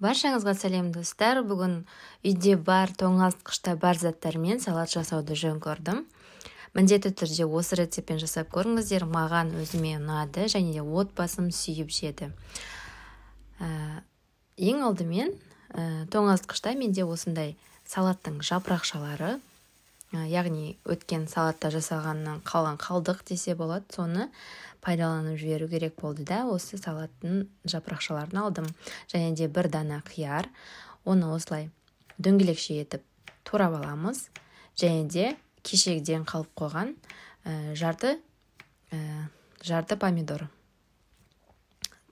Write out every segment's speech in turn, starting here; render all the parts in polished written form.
Баршаңызға сәлем, достар! Бүгін үйде бар, тоңазытқышта бар заттармен салат жасауды жөн көрдім. Міндетті түрде осы рецептпен жасап көріңіздер. Маған, өзіме ұнады және де отбасым сүйіп жеді. Ең алдымен тоңазытқышта менде осындай салаттың жапырақшалары, яғни өткен салатта жасалғаннан қалған қалдық десе болады, соны пайдаланып жіберу керек болды да, осы салаттың жапырақшаларын алдым. Және де бір дана қияр, оны осылай дөңгелекше етіп турап аламыз. Және де кешегіден қалып қойған жарты помидор.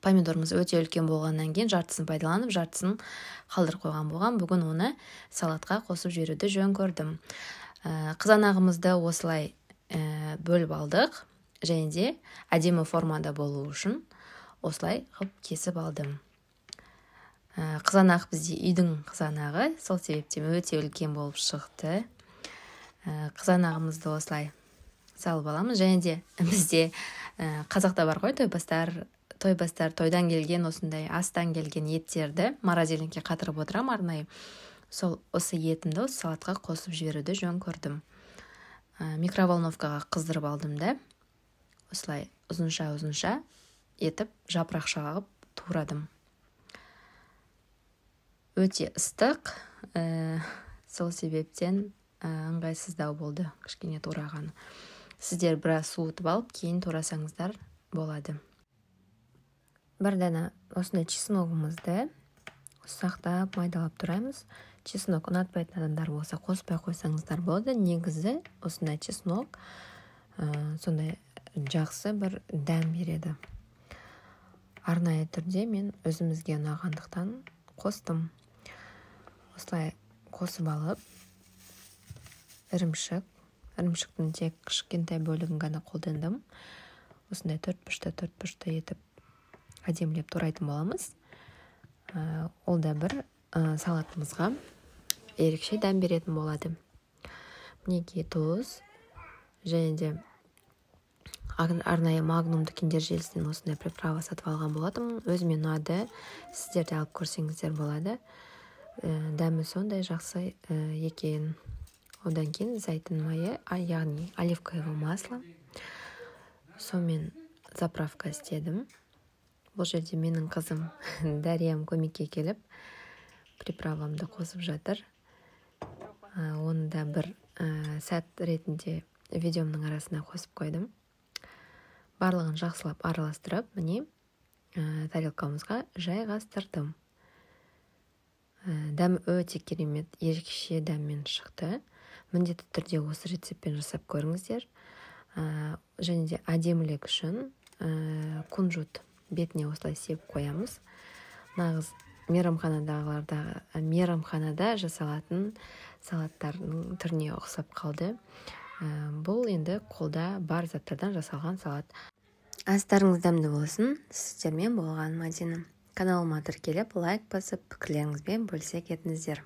Помидорымыз өте үлкен болғаннан кейін жартысын пайдаланып, жартысын қалдырып қойған болған. Бүгін оны салатқа қосып жіберуді жөн көрдім. Қызанағымызды осылай бөліп алдық. Және де әдемі формада болу үшін осылай қылып кесіп алдым. Қызанақ бізде үйдің қызанағы, сол себептен өте үлкен болып шықты. Қызанағымызды осылай салып аламыз. Және де бізде қазақта бар ғой, тойбастар тойдан келген осындай астан келген еттерді морозильникке қатырып отырамын арнайы. Сол осы етімді осы салатқа қосып жіберуді жөн көрдім. Микроволновкаға қыздырып алдым да, осылай ұзынша-ұзынша етіп жапырақша қылып турадым. Өте ыстық, сол себептен ыңғайсыздау болды кішкене тураған. Сіздер біраз суытып алып, кейін турасаңыздар болады. Бір дана осындай чесногымызды ұсақтап майдалап тураймыз. Чеснок ұнатпайтын адамдар болса, қоспай қойсаңыздар болады. Негізі осындай чеснок сондай жақсы бір дәм береді. Арнайы түрде мен өзімізге ұнағандықтан қостым. Осылай қосып алып, ірімшік, ірімшіктің тек кішкентай бөлігін ғана қолдандым. Осындай төрт бұрышты, төрт бұрышты етіп әдемілеп турайтын боламыз. Ол да бір салатымызға ерекше дәм беретін болады. Мінекей тұз және де арнайы Магнум дүкендер желісінен осындай приправа сатып алған болатынмын. Өзіме ұнады, сіздер де алып көрсеңіздер болады. Дәмі сондай жақсы екен. Одан кейін зәйтүн майы, яғни оливковое масло. Сонымен заправка істедім. Бұл жерде менің қызым Дариям көмекке келіп, приправамды қосып жатыр. Оны да бір сәт ретінде видеомның арасына қосып қойдым. Барлығын жақсылап араластырып, міне, тарелкамызға жайғастырдым. Дәмі өте керемет, ерекше дәммен шықты. Міндетті түрде осы рецептпен жасап көріңіздер. Және де әдемілік үшін кунжут бетіне осылай сепіп қоямыз. Нағыз мейрамханада жасалатын салаттардың түріне ұқсап қалды. Бұл енді қолда бар заттардан жасалған салат. Астарыңыз дәмді болсын. Сіздермен болған Мадина. Каналыма тіркеліп, лайк басып, пікірлеріңізбен бөлісе кетіңіздер.